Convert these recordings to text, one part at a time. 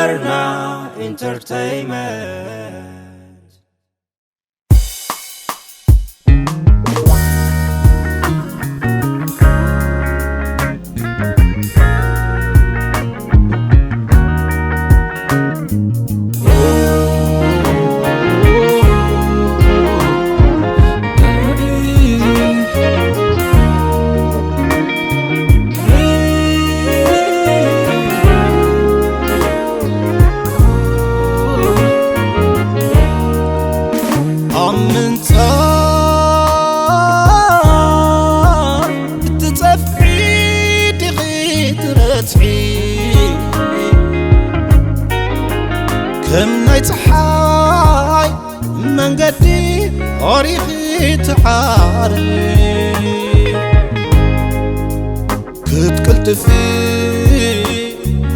Arna Entertainment. ኣብ ምንጻር እትጸፍዒ ዲኺ ትረትዒ፣ ከም ናይ ጸሓይ መንገዲ ኦሪኺ ትዓሪ፣ ክትቅልጥፊ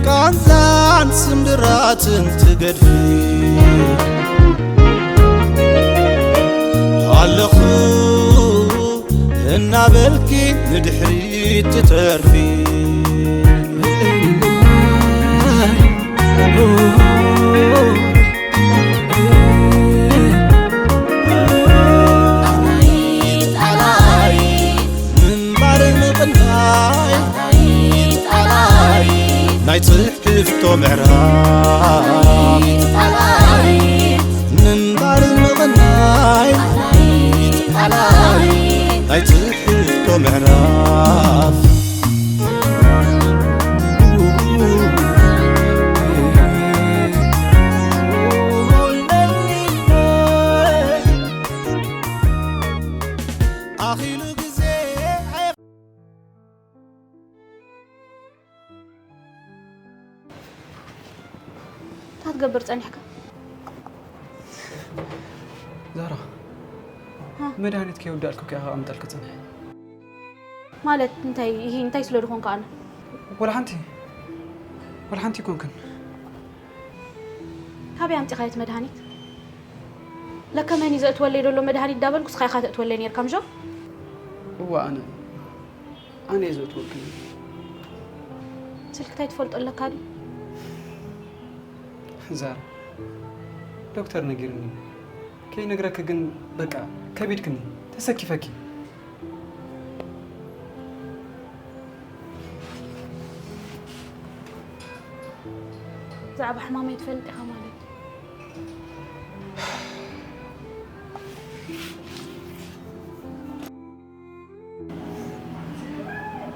ቃንዛን ስምብራትን ትገድፊ፣ ኣለኹ እናበልኪ ንድሕሪት ትተርፊ። ምንባር ምቕናይ ናይ ጽሕፍቶ ምዕራፍ፣ ምንባር ምቕናይ ናይ ጽሕፍቶ ምዕራፍ። ኣኺሉ ግዜ እንታይ ትገብር ጸኒሕካ? ዛራ፣ ሃ? መድሃኒት ከይወዳእልኩ ከኣ ኣቐምጠልኩ ጸኒሐ። ማለት እንታይ? ይሄ እንታይ ስለ ዝኾንካ ኣነ? ወላ ሓንቲ፣ ወላ ሓንቲ ኣይኮንክን። ካበይ ኣምጺኻዮ እቲ መድሃኒት? ለከ መን እዩ ዘእትወለይ ዘሎ መድሃኒት እንዳበልኩ፣ ንስኻ ኢኻ ተእትወለይ ነይርካ፣ ምሾ? እዋ፣ ኣነ፣ ኣነ እየ ዘእትወልኪ። ስልክታይ ትፈልጦ ኣለካ ድዩ? ዛራ፣ ዶክተር ነጊርኒ። ከይነግረኪ ግን በቃ ከቢድክኒ፣ ተሰኪፈኪ። ብዛዕባ ሕማመይ ትፈልጥ ኢኻ ማለት እዩ።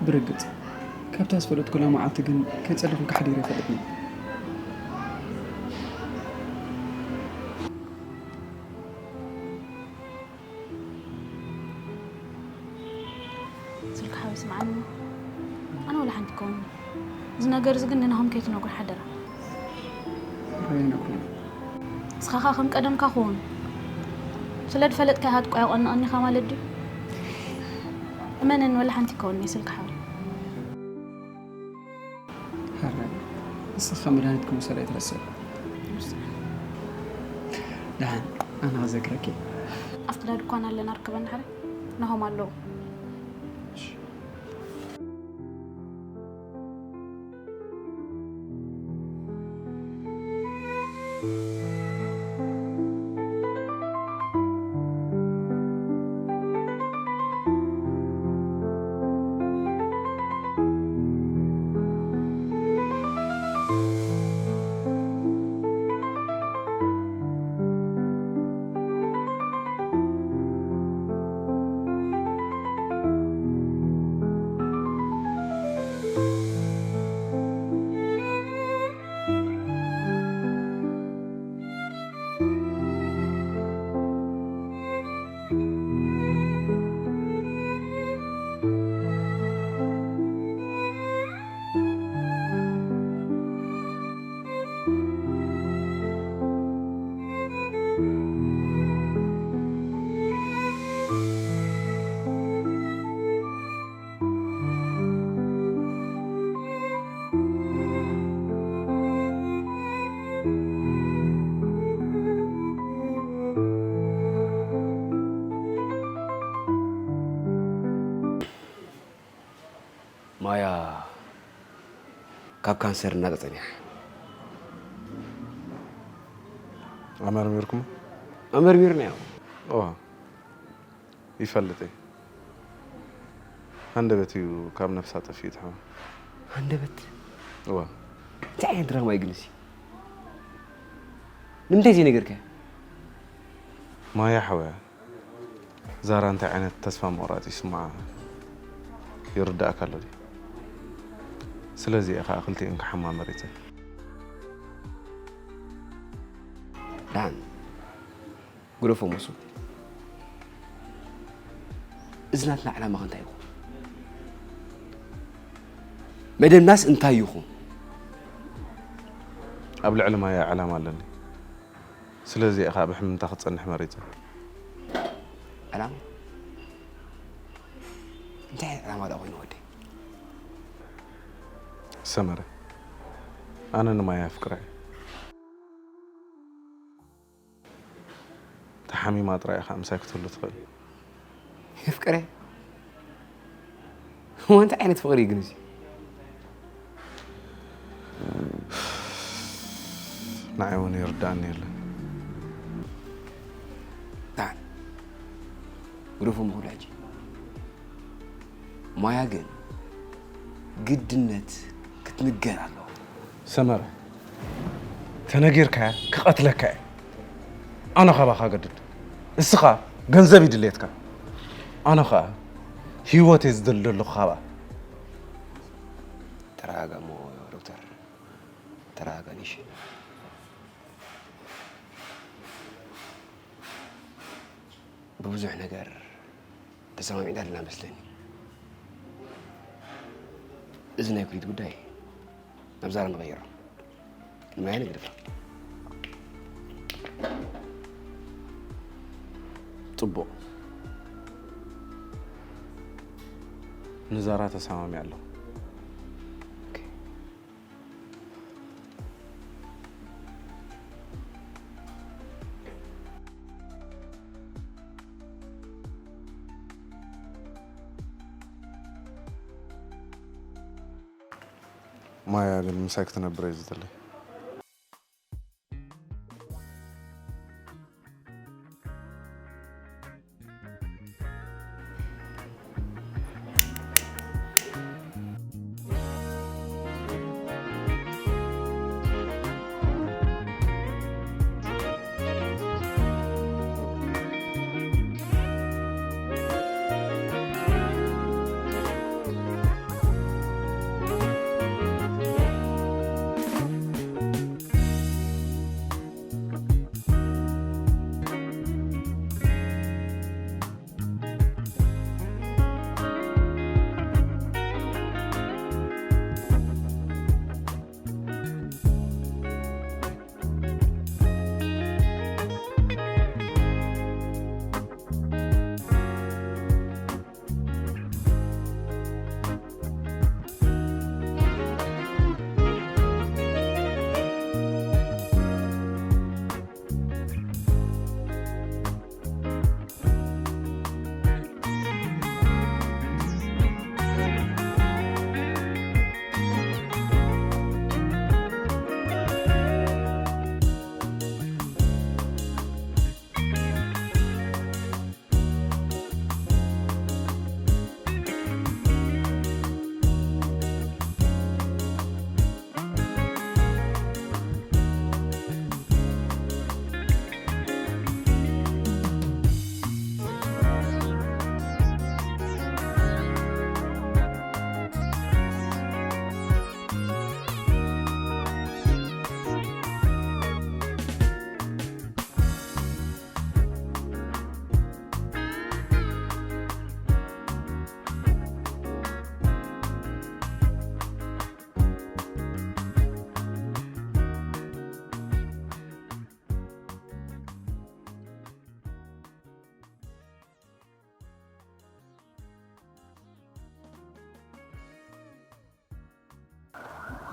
ብርግጽ፣ ካብታ ዝፈለጥኩላ መዓልቲ ግን ከይጸለኹ ክሓዲር ኣይፈልጥን። ስልኪ ሓወይ ስምዓኒ እሞ፣ ኣነ ወላ ሓንቲ ክኸውን። እዚ ነገር እዚ ግን ንናሆም ከይትነግሮ ሓደራ። ኣይነግሮን። ንስኻ ኸኣ ከም ቀደምካ ኩን። ስለ ዝፈለጥካዮ ሃጥቆ የቐንቐኒ ኢኻ ማለት ድዩ? እመነኒ፣ ወላ ሓንቲ ክኸውን እየ ስልኪ ሓወይ። ሕራይ፣ ንስኻ መድሃኒት ክምውሰድ ኣይትረስዕ። ደሓን፣ ኣነ ክዘክረኪ። ኣብቲ ዳ ድኳን ኣለና፣ ርከበና ሕራይ። ናሆም ኣለዉ። እሺ። ማያ ካብ ካንሰር እናተጸኒሓ። ኣመርሚርኩም? ኣመርሚርናዮ። እዋ፣ ይፈልጥ እየ። ሃንደበት እዩ ካብ ነፍሳ ጠፊኡ እቲ ሕማም። ሃንደበት? እዋ። እንታይ ዓይነት ድራማ እዩ ግን እዚ? ንምንታይ ዘይነገርካያ? ማያ ሓወያ፣ ዛራ እንታይ ዓይነት ተስፋ ምቑራጽ ይስምዓ ይርዳእካ ኣሎ ድዩ? ስለዚ እየ ኸኣ ክልቲኤን ክሓማ መሪጸ። ዳን፣ ግደፎ መሱ። እዚ ናትና ዕላማ ከ እንታይ ይኹን? መደብናስ እንታይ ይኹን? ኣብ ልዕሊ ማያ ዕላማ ኣለኒ። ስለዚ እየ ኸኣ ብሕምምታ ክትጸንሕ መሪጸ። ዕላማ? እንታይ ዓይነት ዕላማ ደኣ ኮይኑ ወደይ? ሰመረ፣ ኣነ ንማያ ኣፍቅራ እየ። ተሓሚማ ጥራይ ኢኻ ምሳይ ክትህሉ ትኽእል። የፍቅረ? እሞ እንታይ ዓይነት ፍቕሪ እዩ ግን እዚ? ንዓይ እውን ይርዳእኒ የለን። ዳን፣ ግደፎ ምኹድ ሕጂ። ማያ ግን ግድነት ክትንገር ኣለዋ። ሰመረ፣ ተነጊርካያ ክቐትለካ እየ። ኣነ ካባኻ ገድድ። እስኻ ገንዘብ እዩ ድሌትካ። ኣነ ኸኣ ህይወት እየ ዝደሊ ዘለኹ ካባ። ተረጋጋ እሞ ዶክተር፣ ተረጋጋ ንሽ። ብብዙሕ ነገር ተሰማሚዕና ኣለና መስለኒ። እዚ ናይ ኩሊት ጉዳይ ናብ ዛራ ንቐይሮ። ንማያ ንግደፋ። ጽቡቕ። ንዛራ ተሰማሚዐ ኣለኹ። ኦኬ። ማያ ግን ምሳይ ክትነብር እየ ዝደሊ።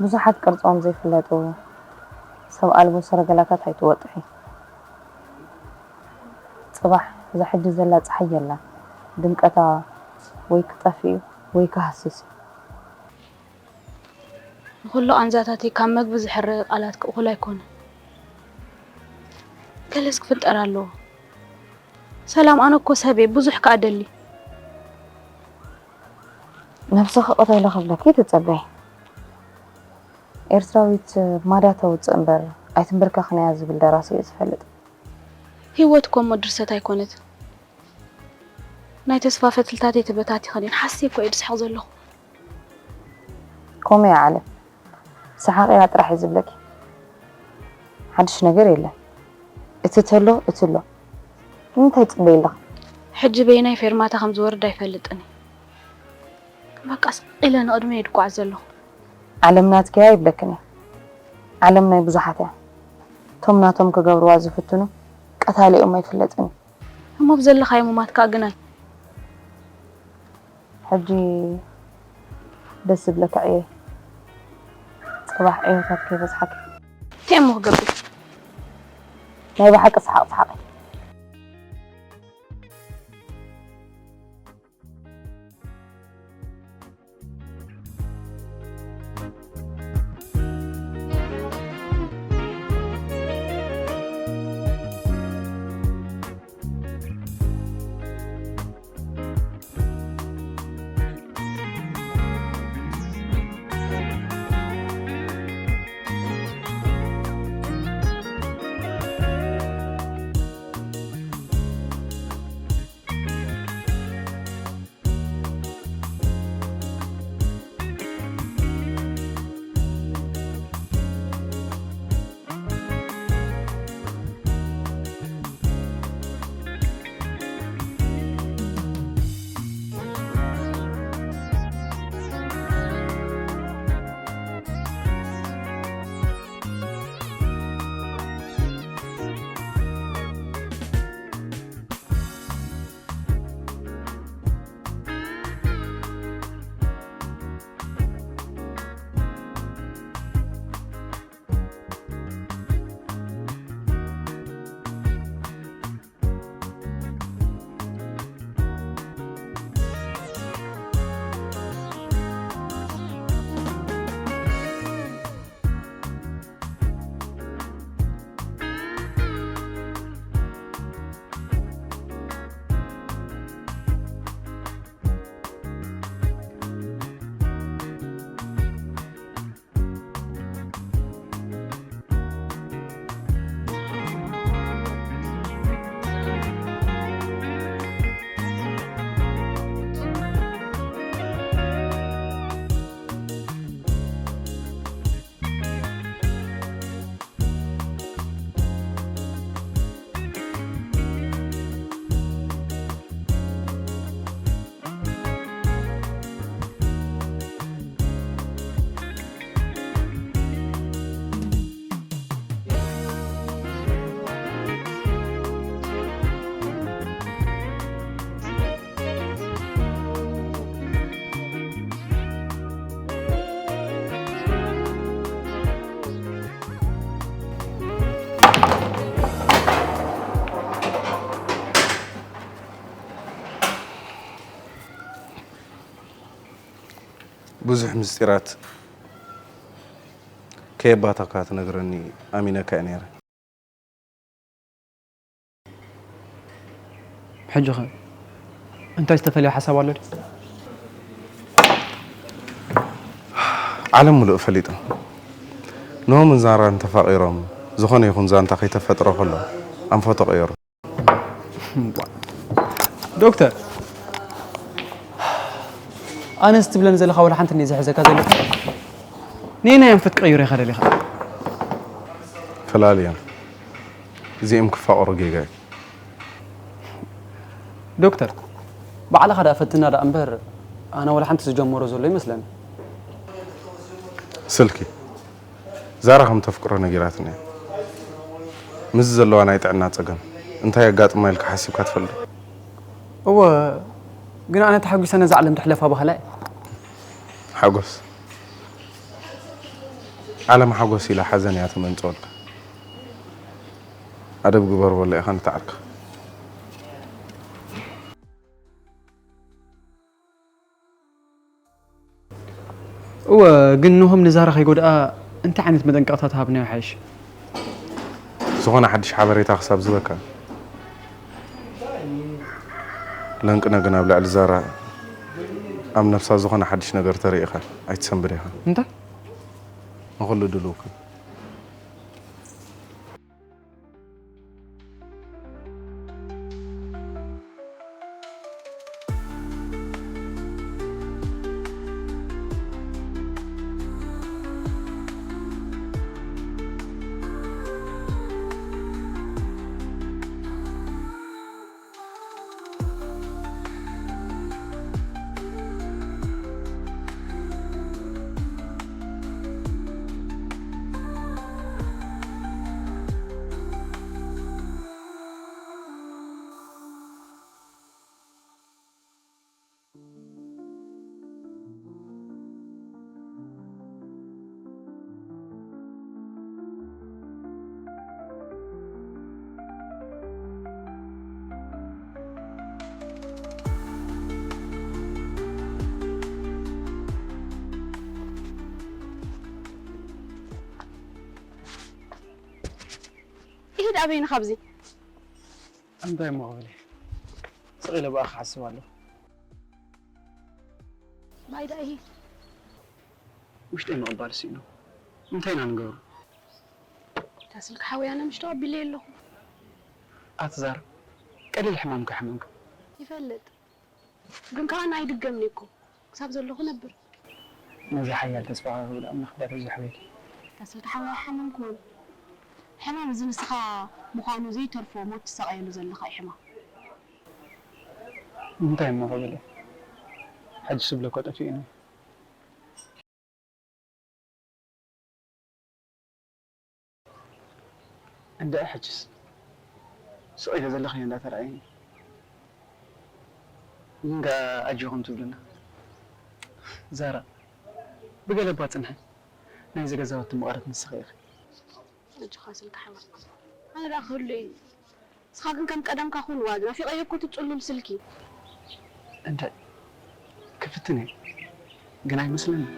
ብዙሓት ቅርጾም ዘይፍለጡ ሰብ ኣልቦ ሰረገላታት ኣይትወጥሒ። ጽባሕ እዛ ሕጂ ዘላ ጸሓይ የላን። ድምቀታ ወይ ክጠፍእ እዩ ወይ ክሃስስ እዩ። ንኹሉ ቃንዛታተይ ካብ መግቢ ዝሕረ ቃላትኪ እኹል ኣይኮነን። ገለስ ክፍጠር ኣለዎ። ሰላም፣ ኣነ እኮ ሰብ እየ፣ ብዙሕ ከኣ ደሊ። ነብስኺ ቅተሊ ክብለኪ ትጸበይ? ኤርትራዊት ማዳ ተውጽእ እምበር ኣይትንበርከኽን እያ ዝብል ደራሲ እዩ ዝፈልጥ። ህይወት እኮ እሞ ድርሰት ኣይኮነትን። ናይ ተስፋ ፈትልታተይ ተበታቲኸን እየን። ሓስየ እኮ እየ ዝስሕቕ ዘለኹ። ከምኡ እያ ዓለም። ሰሓቕ እያ ጥራሕ እየ ዝብለኪ። ሓድሽ ነገር የለን። እቲ ተሎ፣ እቲ ኣሎ። ንምንታይ ትጽበይ ኣለኺ? ሕጂ በየናይ ፌርማታ ከም ዝወርድ ኣይፈልጥን እየ። በቃ ስቕ ኢለ ንቕድመይ እየ ዝጓዓዝ ዘለኹ። ዓለም ናትኪ እያ ይብለክን እየ። ዓለም ናይ ብዙሓት እያ። እቶም ናቶም ክገብርዋ ዝፍትኑ ቀታሊኦም ኣይፍለጥን እዩ። እሞ ብዘለኻዮ ምማት ከኣ ግናይ። ሕጂ ደስ ዝብለካ ዕየ። ጽባሕ ዕዮታት ከይበዝሓኪ። እንታይ እሞ ክገብር? ናይ ብሓቂ ሰሓቕ ሰሓቒ። ብዙሕ ምስጢራት ከየባተኻ ትነግረኒ ኣሚነካ እየ ነይረ። ሕጂ ኸ እንታይ ዝተፈልየ ሓሳብ ኣሎ ድዩ? ዓለም ምሉእ ፈሊጡ። ኖሆምን ዛራን ተፋቒሮም ዝኾነ ይኹን ዛንታ ከይተፈጥሮ ከሎ ኣንፈቶ ቀየሩ። ዶክተር፣ ኣነስ ትብለኒ ዘለኻ ወላ ሓንቲ እንድየ ዝሕዘካ ዘለኹ። ነየናይ ኣንፈት ክቕይሮ ኢኻ ደሊኻ? ፈላልዮም። እዚኦም ክፋቐሩ ጌጋ እዩ። ዶክተር፣ ባዕልኻ ደኣ ፈትና ደኣ እምበር ኣነ ወላ ሓንቲ ዝጀመሮ ዘሎ ይመስለኒ። ስልኪ ዛራ ከም ተፍቅሮ ነጊራትኒ እያ። ምስዚ ዘለዋ ናይ ጥዕና ጸገም እንታይ የጋጥማ ኢልካ ሓሲብካ ትፈልጥ? እወ፣ ግን ኣነ ተሓጒሰ ነዛ ዓለም ትሕለፋ በሃላይ። ሓጎስ ዓለም ሓጎስ ኢላ ሓዘን እያ ተመንጽወልካ። ኣደብ ግበር ወላ ኢኻ ንተዓርካ። እወ፣ ግን ንሆም ንዛራ ከይጎድኣ እንታይ ዓይነት መጠንቀቕታ ተሃብናዮ ሓይሽ? ዝኾነ ሓድሽ ሓበሬታ ክሳብ ዝበካ፣ ለንቅነ ግን ኣብ ልዕሊ ዛራ ኣብ ነብሳ ዝኾነ ሓድሽ ነገር ተርኢ ኢኻ፣ ኣይትሰንብድ ኢኻ። እንታይ? ንኹሉ ድሉው ኩን። ይሄድ ኣበይን ካብዚ እንታይ እሞ ክብል እየ? ስቕ ኢለ ብኣኻ ክሓስብ ኣለኹ። ባይዳ ይሄድ ውሽጠይ ምቕባል ስኢኑ። እንታይ ኢና ንገብሮ? እታ ስልኪ ሓውያ ነምሽ ተቐቢለዮ ኣለኹ። ኣቲ ዛራ፣ ቀሊል ሕማም ከይሓመምካ። ይፈልጥ። ግን ከኣ ኣይድገምን እኮ። ክሳብ ዘለኹ ነብር። ነዚ ሓያል ተስፋ ክህብ ኣምላኽ ዳተብዝሕ በይኪ። እታ ስልኪ ሓውያ ኣይሓመምኩዎን። ሕማም እዚ ንስኻ ምዃኑ ዘይተርፎ ሞት ትሳቐየሉ ዘለኻ እዩ ሕማም። እንታይ እሞ ክብል እየ? ሕጂ ስብለኮ ጠፊኡኒ። እንድዒ ሕጅስ ስቕ ኢለ ዘለኽዮ እንዳተራእየኒ። ግን ከኣ ኣጆኹም ትብሉና። ዛራ፣ ብገለ እባ ጽንሒ። ናይዚ ገዛውቲ መቐረት ንስኺ ኢኺ። ኣጆኻ ስልኪ ሓወይ። ኣነ ደኣ ክህሉ እየ። ንስኻ ግን ከም ቀደምካ ኩን። ዋ፣ ናፊቐዮ እኮ እቲ ጽሉል ስልኪ። እንታይ? ክፍትን እየ፣ ግን ኣይመስለንን።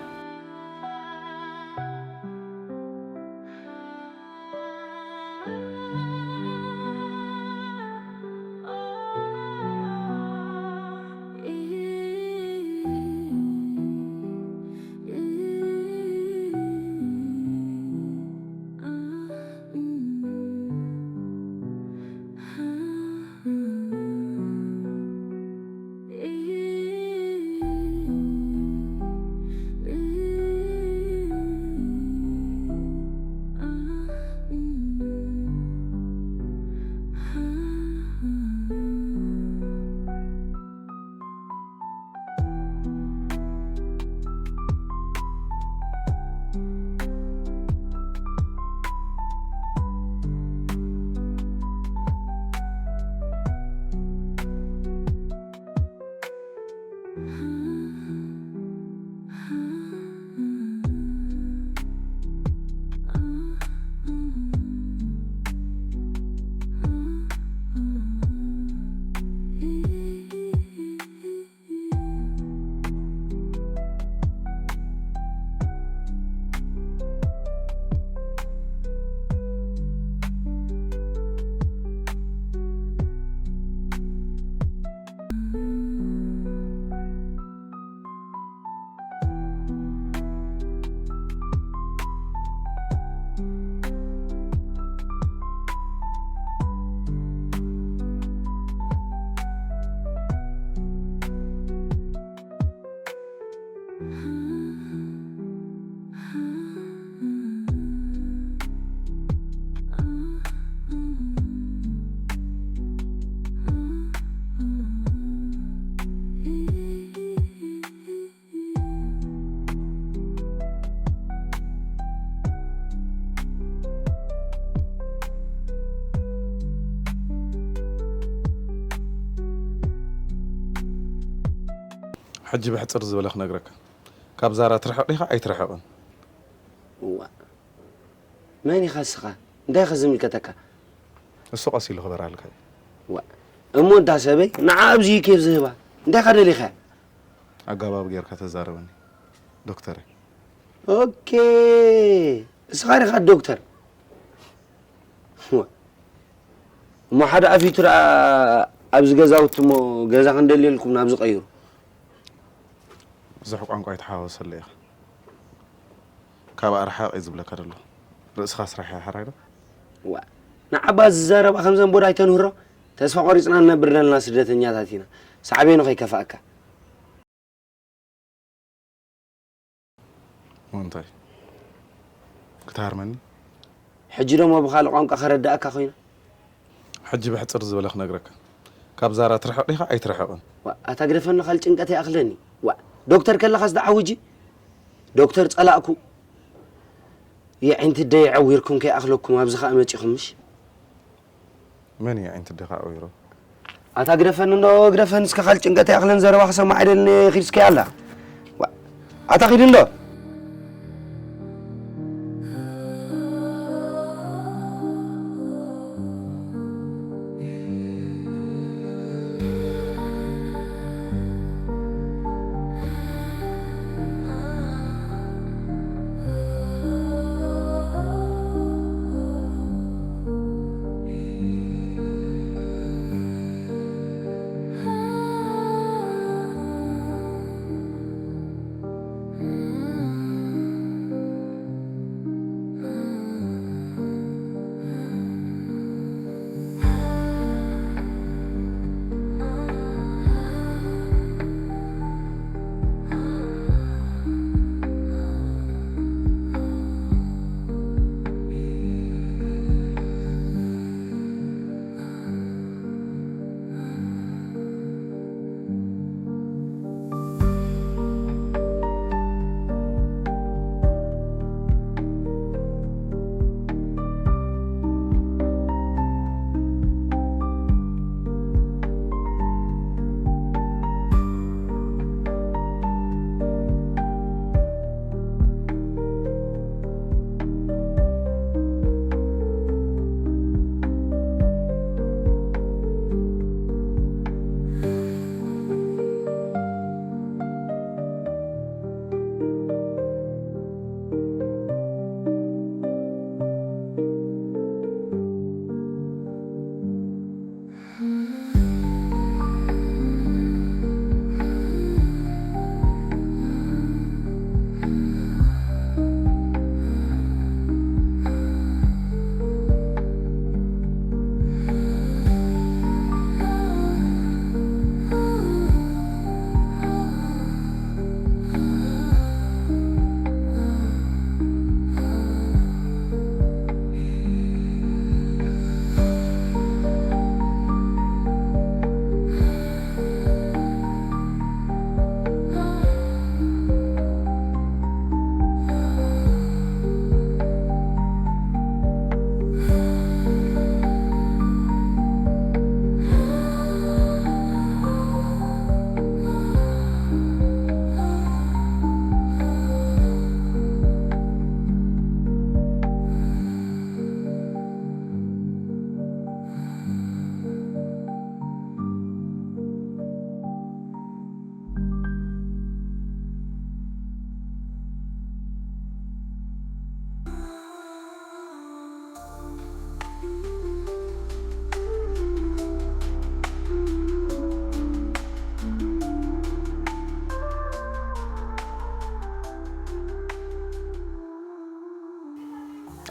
ሕጂ ብሕጽር ዝበለ ክነግረካ። ካብ ዛራ ትርሕቕ ኢኻ ኣይትርሕቕን? እዋ። መን ኢኻ እስኻ? እንታይ ኢኻ ዝምልከተካ? እሱ ቀስ ኢሉ ክበርሃልካ እዩ። ዋ። እሞ እንታ ሰበይ፣ ንዓ ኣብዚ እዩ ኬፍ ዝህባ። እንታይ ኢኻ ደሊኻ? ኣገባብ ጌርካ ተዛረበኒ ዶክተረይ። ኦኬ። እስኻ ዲኻ ዶክተር? ዋ። እሞ ሓደ ኣፊቱ ደኣ ኣብዚ ገዛውቲ እሞ ገዛ ክንደልየልኩም ናብዚ ቀይሩ። ብዙሕ ቋንቋ ኣይተሓዋወሰለ ኢኻ። ካብ ኣርሓቕ እዩ ዝብለካ ዘሎ። ርእስኻ ስራሕ ኢኻ፣ ሓራይ ዶ? ዋ፣ ንዓባ ዝዛረባ ከም ዘንቦዳ ኣይተንህሮ። ተስፋ ቆሪጽና ንነብር ዘለና ስደተኛታት ኢና። ሳዕቤኑ ከይከፍኣካ። እንታይ? ክትሃርመኒ? ሕጂ ደሞ ብኻልእ ቋንቋ ከረድኣካ ኮይና? ሕጂ ብሕጽር ዝበለ ክነግረካ። ካብ ዛራ ትርሕቕ ዲኻ ኣይትርሕቕን? ዋ፣ ኣታ ግደፈኒ፣ ካል ጭንቀት ይኣኽለኒ። ዋ፣ ዶክተር ከለኻስ ደዓ ውጂ? ዶክተር ጸላእኩ። የዒንቲ ደይ ዓዊርኩም ከይኣኽለኩም ኣብዚ ኸኣ መጺኹም ምሽ? መን እዩ ዓይንቲ ደኻ ኣውይሮ? ኣታ ግደፈኒ እንዶ፣ ግደፈኒ እስከ፣ ካል ጭንቀት ይኣኽለን፣ ዘረባ ክሰማዕ ኣይደልን እየ፣ ኺድ እስከ ያላ። ዋ፣ ኣታ ኺድ እንዶ።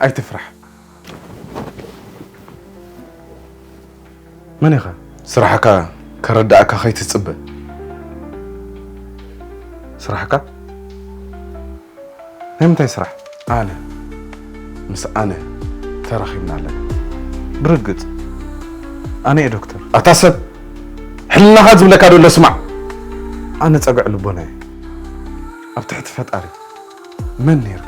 ኣይትፍራሕ። መን ኢኻ? ስራሕካ ከረዳእካ ከይትጽበ። ስራሕካ? ናይ ምንታይ ስራሕ? ኣነ፣ ምስ ኣነ ተራኺብና ኣለና። ብርግጽ፣ ኣነ እየ ዶክተር። ኣታ ሰብ፣ ሕልናኻ ዝብለካ ዶ ኣሎ ስማዕ። ኣነ ጸግዒ ልቦና እየ። ኣብ ትሕቲ ፈጣሪ መን ነይርካ?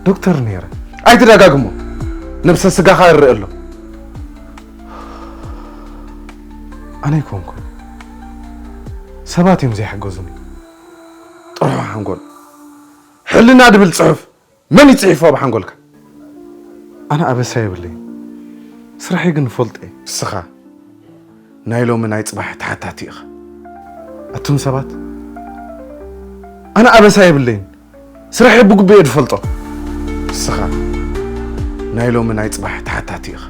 ዶክተር ነይረ። ኣይትደጋግሞ። ነብሰ ስጋኻ ይረአ ኣሎ። ኣነ ኣይኮንኩን። ሰባት እዮም ዘይሕገዙኒ። ጥርሑ ሓንጎል። ሕልና ድብል ጽሑፍ መን እዩ ጽሒፉ ኣብ ሓንጎልካ? ኣነ ኣበሳ የብለይን። ስራሐይ ግን እፈልጦ እየ። ንስኻ ናይ ሎሚ ናይ ጽባሕ ተሓታቲ ኢኻ። ኣቱም ሰባት፣ ኣነ ኣበሳ የብለይን። ስራሐይ ብግቡእ እየ ዝፈልጦ። ንስኻ ናይ ሎሚ ናይ ጽባሕ ተሓታቲ ኢኻ።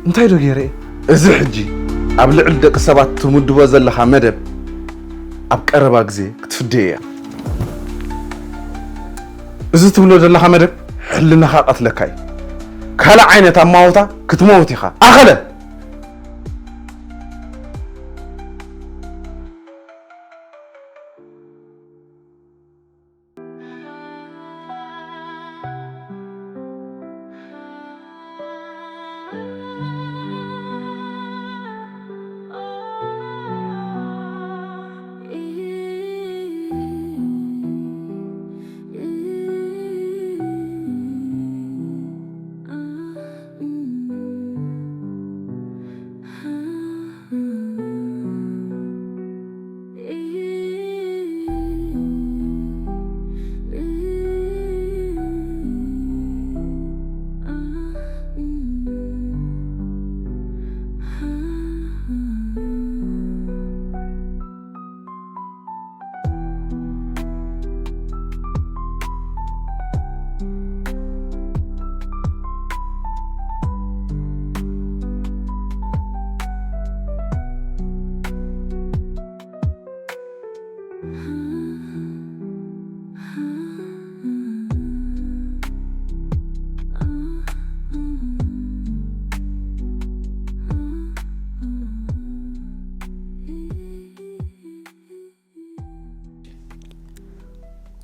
እንታይ ዶ ገይረ እየ? እዚ ሕጂ ኣብ ልዕሊ ደቂ ሰባት ትምድቦ ዘለኻ መደብ ኣብ ቀረባ ግዜ ክትፍደዮ እያ። እዚ ትብሎ ዘለኻ መደብ ሕልናኻ ቀትለካ እዩ። ካልእ ዓይነት ኣማውታ ክትመውት ኢኻ። ኣኸለ!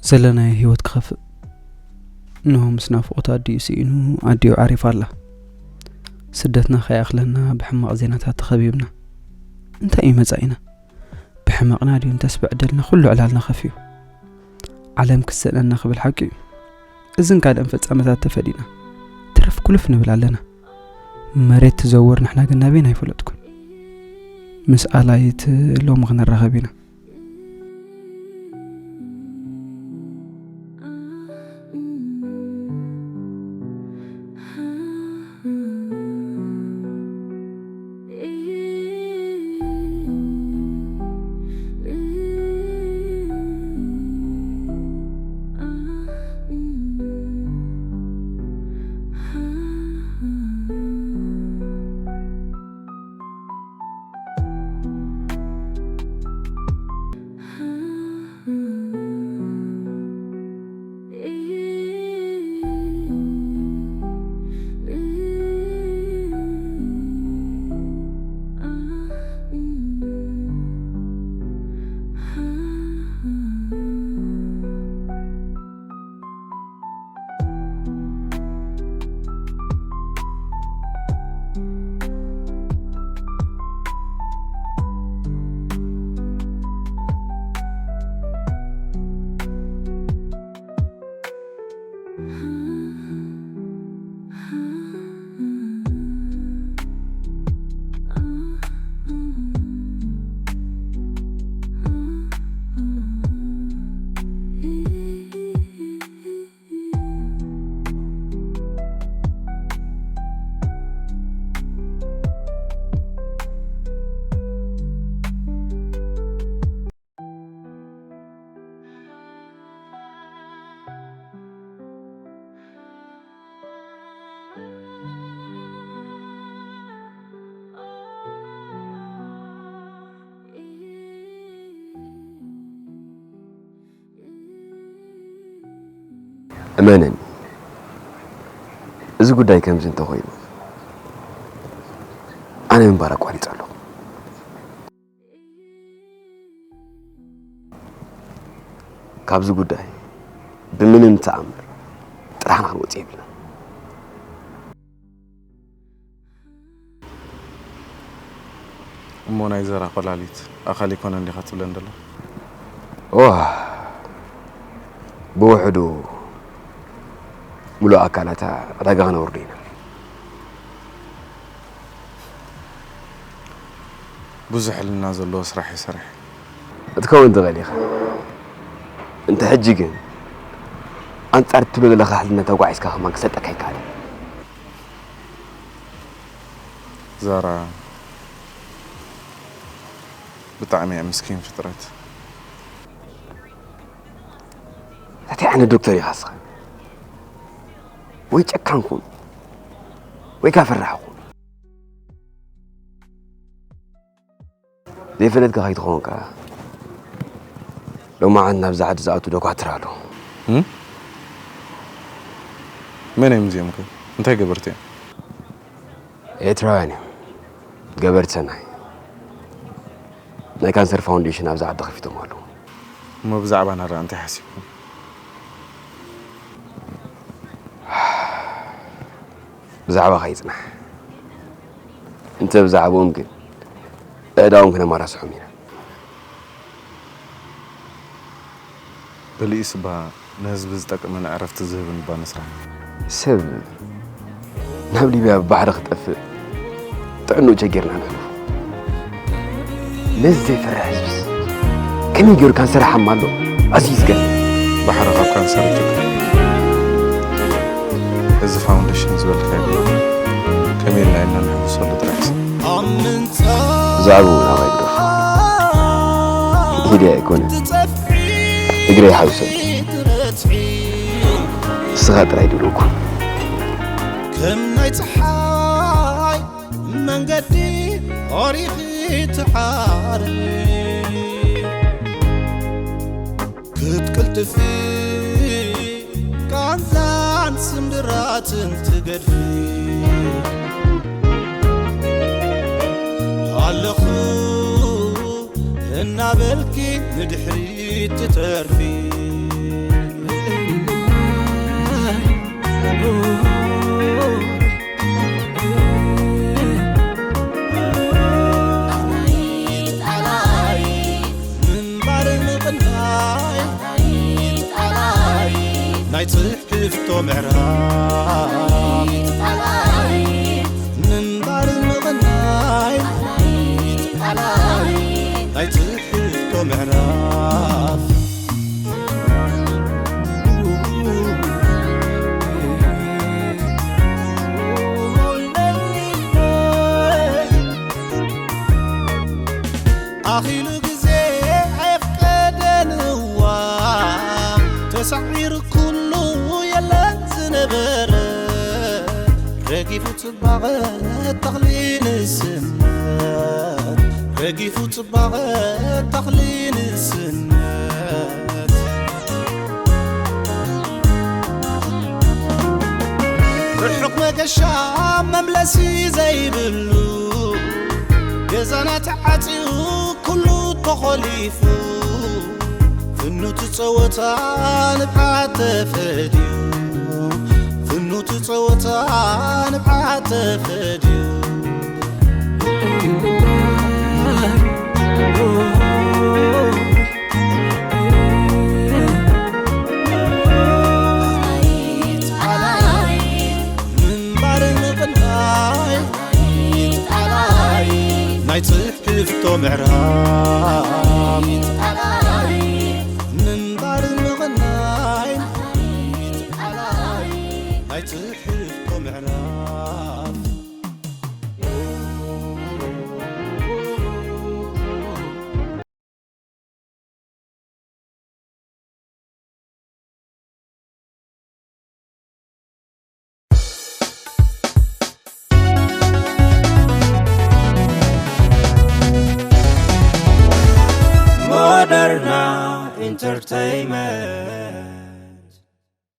ዘለናዮ ህይወት ክኸፍእ እንሆ ምስ ናፍቖት ኣዲኡ ስኢኑ ኣዲኡ ዓሪፋ ኣላ። ስደትና ከይኣኽለና ብሕማቕ ዜናታት ተኸቢብና። እንታይ እዩ መጻኢና? ብሕመቕና ድዩ እንተስ ብዕድልና ኩሉ ዕላልና ከፍዩ? ዓለም ክትስእነና ክብል ሓቂ እዩ። እዝን ካልእን ፍጻመታት ተፈዲና ትርፍ ኩልፍ ንብል ኣለና። መሬት ትዘውር ንሕና ግን ናበይና ኣይፈለጥኩን። ምስ ኣላይት ሎሚ ክንራኸብ ኢና። እመነኒ፣ እዚ ጉዳይ ከምዚ እንተኾይኑ፣ ኣነ ምንባር ኣቋሪጸ ኣለኹ። ካብዚ ጉዳይ ብምንም ተኣምር ጥራሕና ክንወጽእ የብልና። እሞ ናይ ዘራ ኮላሊት ኣኻል ኣይኮነን ዲኻ ትብለን ዘለኻ? እዋ፣ ብውሕዱ ምሉእ ኣካላታ ዕዳጋ ክነውርዶ ኢና። ብዙሕ ሕልና ዘለዎ ስራሕ እየ ሰሪሐ። ክትከውን ትኽእል ኢኻ። እንተ ሕጂ ግን ኣንጻር እትብሎ ዘለኻ ሕልና ተጓዒዝካ ከማን ክሰጠካ ኣይከኣልን። ዛራ ብጣዕሚ እያ ምስኪን ፍጥረት። እንታይ ዓይነት ዶክተር ኢኻ እስኻ? ወይ ጨካን ኩን ወይ ከኣ ፈራሕ ኩን። ዘይፈለጥካ ከይትኸውን ከኣ፣ ሎማዓንቲ ናብዛ ዓዲ ዝኣቱ ዶኳትር ኣሎ። እም? መን እዮም እዚኦም ከ? እንታይ ገበርቲ እዮም? ኤርትራውያን እዮም። ገበርቲ ሰናይ። ናይ ካንሰር ፋውንዴሽን ኣብዚ ዓዲ ከፊቶም ኣለዉ። እሞ ብዛዕባና ደኣ እንታይ ሓሲብኩም? ብዛዕባኻ ይጽናሕ። እንተ ብዛዕባኦም ግን ኣእዳዎም ክነማራስሖም ኢና። በሊእስ እባ ንህዝቢ ዝጠቅምን ዕረፍቲ ዝህብን እባ ንስራሕ። ሰብ ናብ ሊብያ ብባሕሪ ክጠፍእ ጥዕንኡ ቸጊርና ነሕልፎ። ነዚ ዘይፈርሕ ህዝብስ ከመይ ገይሩ ካንሰር ይሓማ ኣሎ? ኣዝዩ ዝገርም። ባሕሪ ካብ ካንሰር ይጅግር። እዚ ፋውንዴሽን ዝበልካዮ ከመይ ኢልና ኢና ንሕውሰሉ ጥራሕ? ብዛዕባኡ ናባይ ግደፍ። ኢደይ ኣይኮነን እግረይ ይሓውሰሉ። ንስኻ ጥራይ ድብለኩ። ከም ናይ ጸሓይ መንገዲ ኦሪኺ ትዓሪ ክትቅልጥፊ ቃንዛን ስምብራትን ትገድፊ ኣለኹ እናበልኪ ንድሕሪት ትተርፊ። ምንባር ምቕናይ ናይ ትሕፍቶ ምዕራፍ ምንባር ምቕናይ ናይ ትሕፍቶ ምዕራፍ ኣኺሉ ግዜ ኣየፍቀደን እዋ ተሳዒሩ ኩሉ የለን ዝነበረ ረጊፉ ጽባቐ ተኽሊ ንስነት ረጊፉ ጽባቐ ተኽሊ ንስነት ርሑቕ መገሻ መምለሲ ዘይብሉ ገዛና ተዓጽዩ ኩሉ ተኾሊፉ ፍኑት ጸወታ ንብዓት ተፈድዩ ፍኑት ጸወታ ንብዓት ተፈድዩ ምንባር ምቕናይ ናይ ትሕፍቶ ምዕራፍ ምንባር ምቕናይ ናይ ትሕፍቶ ምዕራፍ Moderna Entertainment.